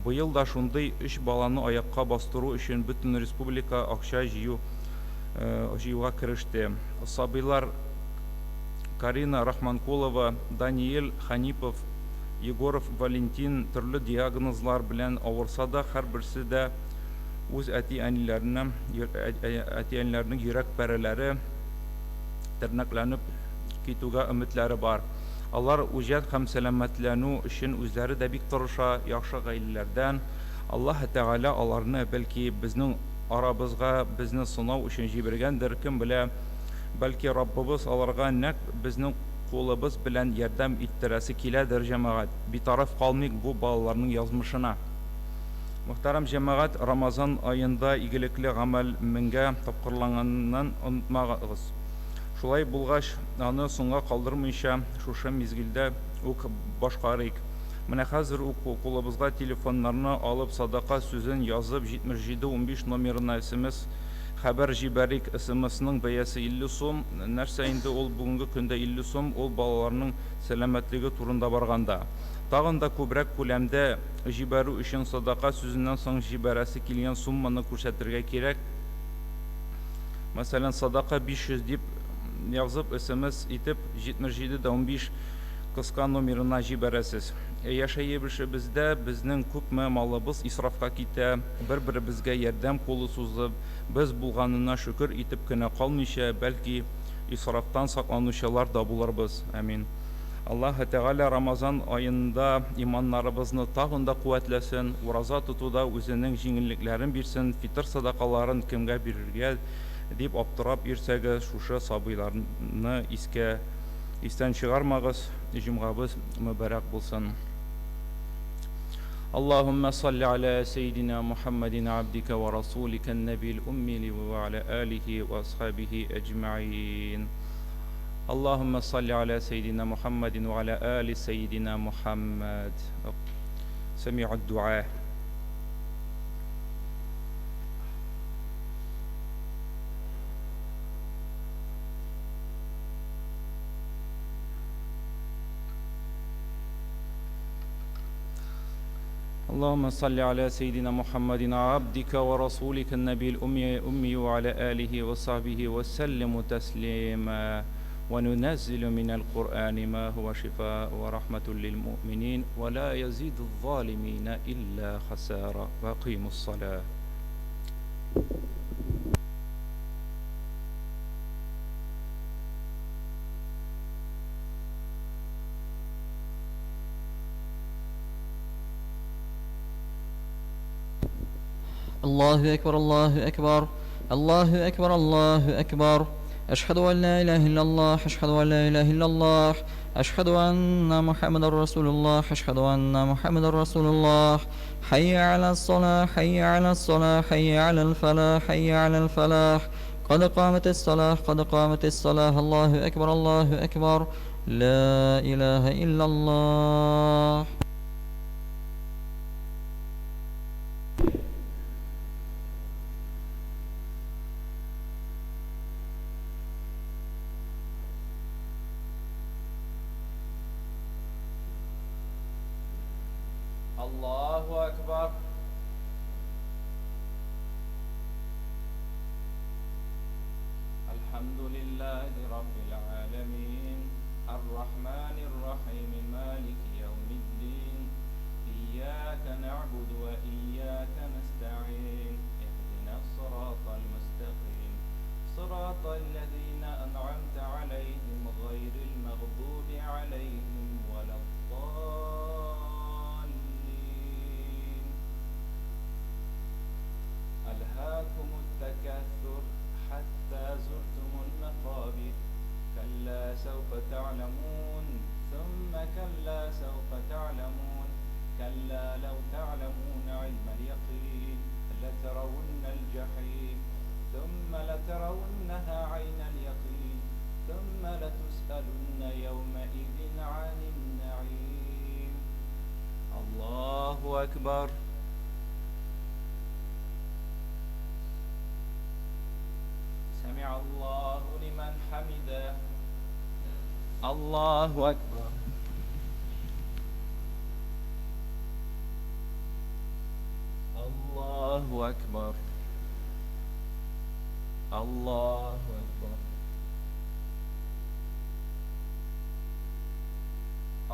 Быел да шундый өч баланы аякка бастыру өчен бөтен республика акча җыю җыюга кереште. Сабыйлар Карина Рахманкулова, Даниэль Ханипов, Егоров Валентин төрле диагнозлар белән авырса да, һәрберсе дә үз әти-әниләренә, әти-әниләренең йөрәк парәләре тернәкләнеп китүгә өметләре бар. Алар үҗәт һәм сәламәтләнү өчен үзләре дә бик тырыша, яхшы гаиләләрдән. Аллаһы Тәгалә аларны, бәлки, безнең арабызга безне сынау өчен җибәргәндер, кем белә, бәлки, Раббыбыз аларга нәкъ безнең кулыбыз белән ярдәм иттерәсе киләдер, җәмәгать. Битараф калмыйк бу балаларның язмышына. Мөхтәрәм җәмәгать, Рамазан аенда игелекле гамәл меңгә тапкырланганын онытмагыз. Шулай булгач, аны соңга калдырмыйча, шушы мизгелдә үк башкарыйк. Менә хәзер үк кулыбызга телефоннарны алып, садака сүзен язып, 77 15 номерына смс хәбәр җибәрик. СМСның бәясе 50 сум. Нәрсә инде ул бүгенге көндә 50 сум, ул балаларның сәламәтлеге турында барганда. Тагын да күбрәк күләмдә җибәрү өчен садака сүзеннән соң җибәрәсе килгән сумманы күрсәтергә кирәк. Мәсәлән, садака 500 дип язып, смс итеп 77 дә 15 кыска номерына җибәрәсез. Яшәешебездә безнең күпме малыбыз исрафка китә, бер-беребезгә ярдәм кулы сузып, без булганына шөкер итеп кенә калмыйча, бәлки исрафтан сакланучылар да булырбыз. Амин. Аллаһы Тәгалә Рамазан аенда иманнарыбызны тагын да куәтләсен, ураза тотуда үзенең җиңеллекләрен бирсен, фитыр садакаларын кемгә бирергә дип аптырап йөрсәгез, шушы сабыйларны искә истән чыгармагыз. Җомгабыз мөбарәк булсын. Аллаһуммә салли аля сәйдина Мухаммадин абдика ва расулика нәбил умми ва аля алихи ва асхабихи әҗмәин. اللهم صل على سيدنا محمد وعلى آل سيدنا محمد سميع الدعاء. اللهم صل على سيدنا محمد عبدك ورسولك النبي الأمي أمي وعلى آله وصحبه وسلم تسليما. وننزل من القرآن ما هو شفاء ورحمة للمؤمنين ولا يزيد الظالمين إلا خسارة. وأقيموا الصلاة. الله أكبر الله أكبر الله أكبر الله أكبر. أشهد أن لا إله إلا الله، أشهد أن لا إله إلا الله، أشهد أن محمد رسول الله، أشهد أن محمد رسول الله. حي على الصلاة، حي على الصلاة، حي على الفلاح، حي على الفلاح. قد قامت الصلاة، قد قامت الصلاة. الله أكبر الله أكبر، لا إله إلا الله. الله أكبر. الحمد لله رب العالمين الرحمن الرحيم مالك يوم الدين إياك نعبد وإياك نستعين اهدنا الصراط المستقيم صراط الذين أنعمت عليهم غير المغضوب عليهم ولا الضالين. ألهاكم التكاثر حتى زرتم المقابر. كلا سوف تعلمون ثم كلا سوف تعلمون. كلا لو تعلمون علم اليقين لترون الجحيم ثم لترونها عين اليقين ثم لتسألن يومئذ عن النعيم. الله أكبر. سمع الله لمن حمده. الله أكبر. الله أكبر. الله أكبر.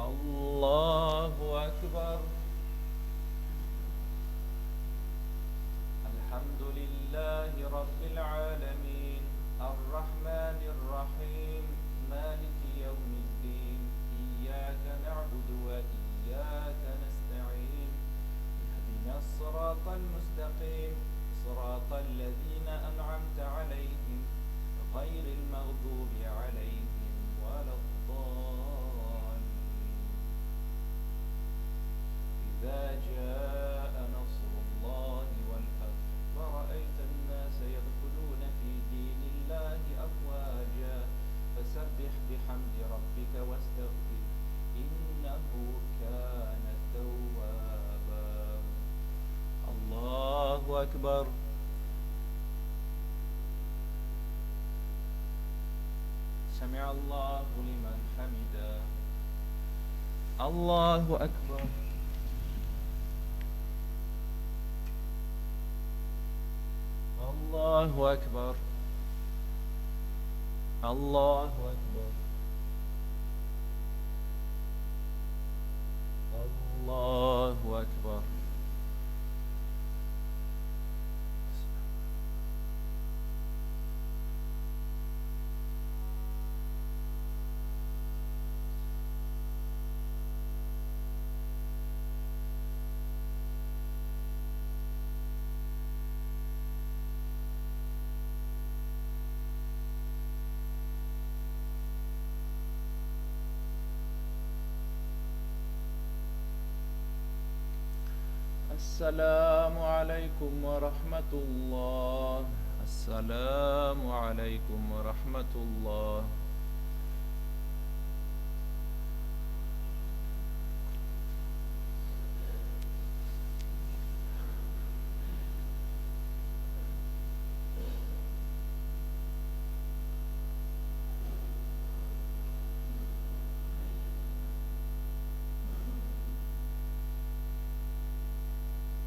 الله أكبر. الحمد لله رب العالمين الرحمن الرحيم مالك يوم الدين إياك نعبد وإياك نستعين اهدنا الصراط المستقيم صراط الذين أنعمت عليهم غير المغضوب عليهم ولا الضالين. أكبر. سمع الله لمن حمده. الله أكبر. الله أكبر. الله أكبر. الله أكبر. السلام عليكم ورحمة الله. السلام عليكم ورحمة الله.